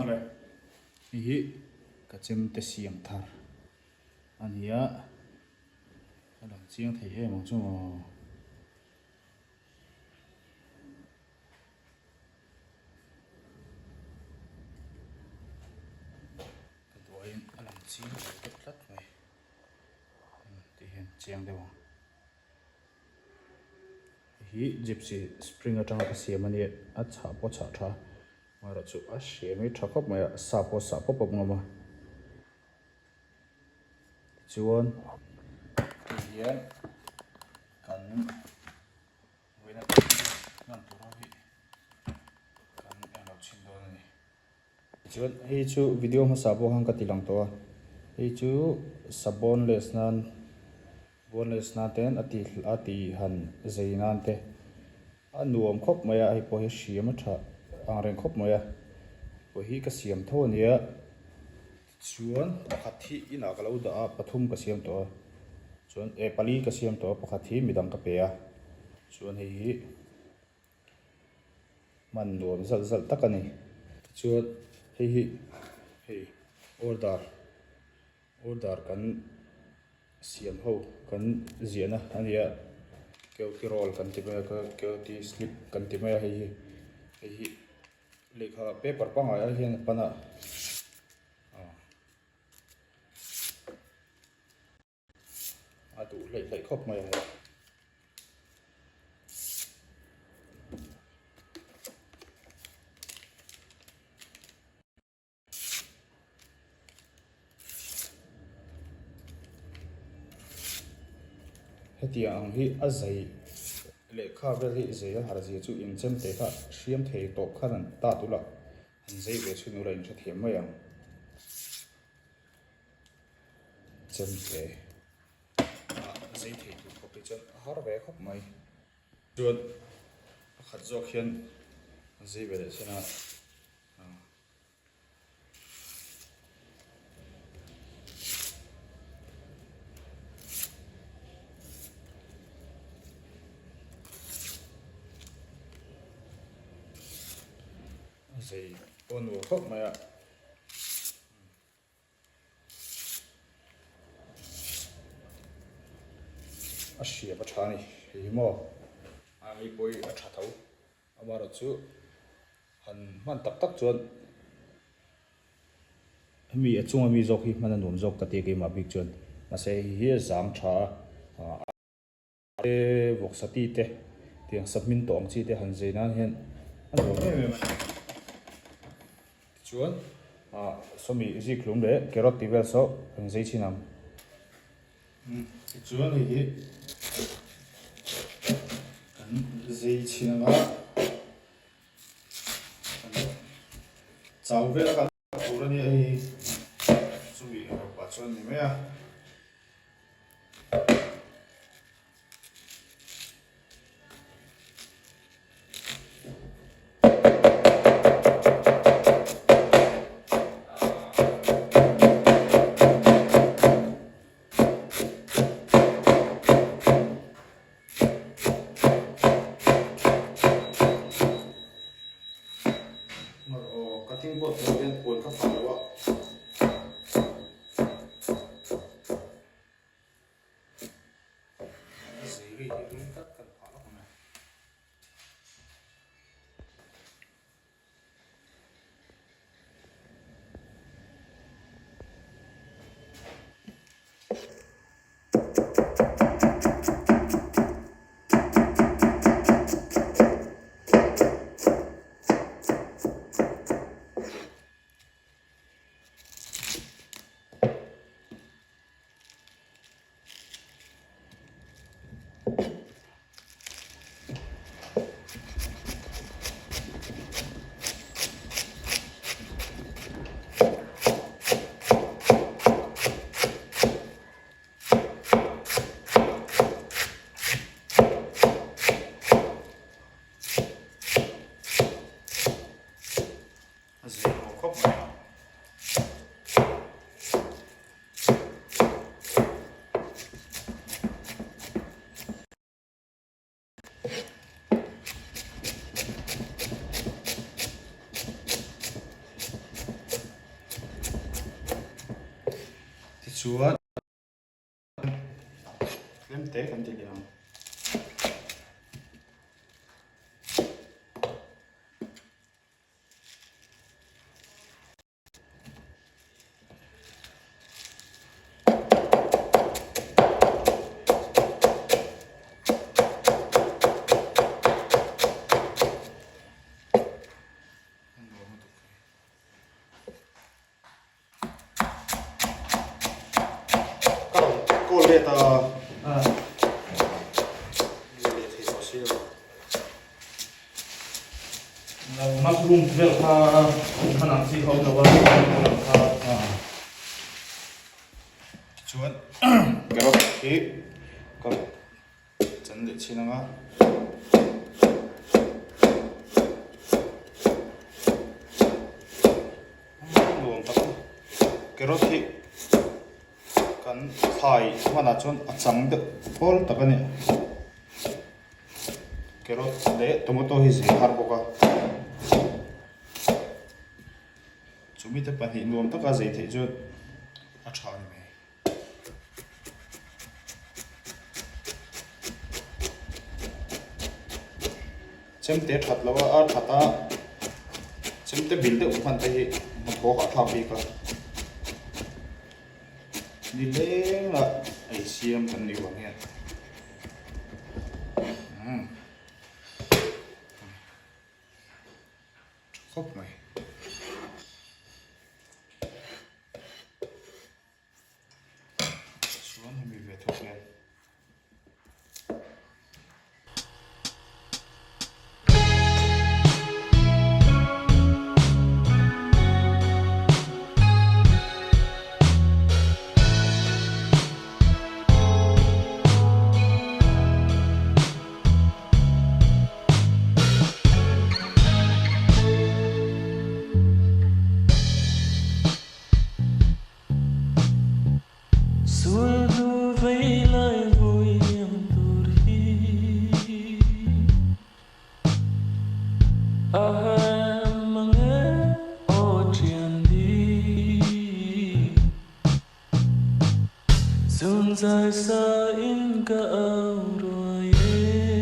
le, hei hi ka chemte siam thar a ni a, a lang chiang thei em ang chu maw. Ka duaiin a lang chiang lo deuh tlat mai, tih hian chiang deuh ang. Hei hi gypsy spring atanga ka siam a nia, a chhah pawh a chhah tha, amaherawhchu a hriam hi tha khawp mai a, sa pawh a sah pawp pawp ngam a. Tichuan hei hian kan vawiina hman tur ho hi kan englo chhin dawn a ni. Tichuan hei chu video hmasa pawh khan ka ti lang tawh a, hei chu sa boneless nan boneless nan ten a ti a ti han zei nan te a nuam khawp mai a, hei pawh hi hriam a tha ang reng khawp mai a, pawh hi ka siam tho a nia tichuan pakhat hi inah ka lo dah a pathum ka siam tawh a chuan eh pali ka siam tawh a pakhat hi midang ka pe a chuan hei hi. Hman nuam zalh zalh tak a ni. Tichuan hei hi hei order order kan siam ho kan ziahna a ni a keuti roll kan ti mai a keuti slip kan ti mai a hei hi hei hi lehkha paper pangngai ah hian a pan a. A duh hleih hleih khawp mai a hei. Hetiang ang hi a zei lehkha vel hi zei a har zia chu inchem te kha hriam thei tawp khan an tat ula an zei ve chhun ula inhrethiam mai ang. Chemte ah zei thei tur khawp hi chuan a har ve khawp mai. Chuan pakhat zawk hian a zei ve leh chin a. A zei pawh a nuam khawp mai a. A hriam a tha a ni hei hi maw a hei pawh hi a tha tho amaherawhchu han hman tak tak chuan hemi a chunga mi zawk hi hman a nuam zawk ka ti a keimah bik chuan mahse hei hi a zang tha a. Te vawksa ti te tiang sahmin tawh ang chi te han zei nan hian a nuam em em a ni. Tichuan ah sawmi zikhlum leh carrot tih vel saw kan zei chhin ang. Tichuan hei hi kan zei chhin ang a, kan chau vel a kan tur a ni a hei hi chumi erawh pah chuan ni mai a. Cutting board tur hian puan ka phah lo a. Tichuan tlem te kan ti leh ang. Ka rawn call let a. Leh thei tawh si lo. Mushroom vel kha hman ang chi kha awm lo a, mushroom kha. Tichuan carrot hi ka chan leh chhin ang a. Nuam tak a ni. Carrot hi kan thlai hmanah chuan a chang deuh thawl tak a ni. Carrot leh tomato hi zir har bawk a, chumi te pahnih nuam taka zei theih chu a tha a ni mai. Chemte that lo a, a that a, chemte bil deuh hman te hi hnathawk ah thlak bik a, nileng a ei siam kan nih vang hian. Tha khawp mai. Chuan hemi ve thawk hian. Sulhnu vei lai vui liam tur hi A hem ang e aw thian di Zun zai sa in ka au ruai e.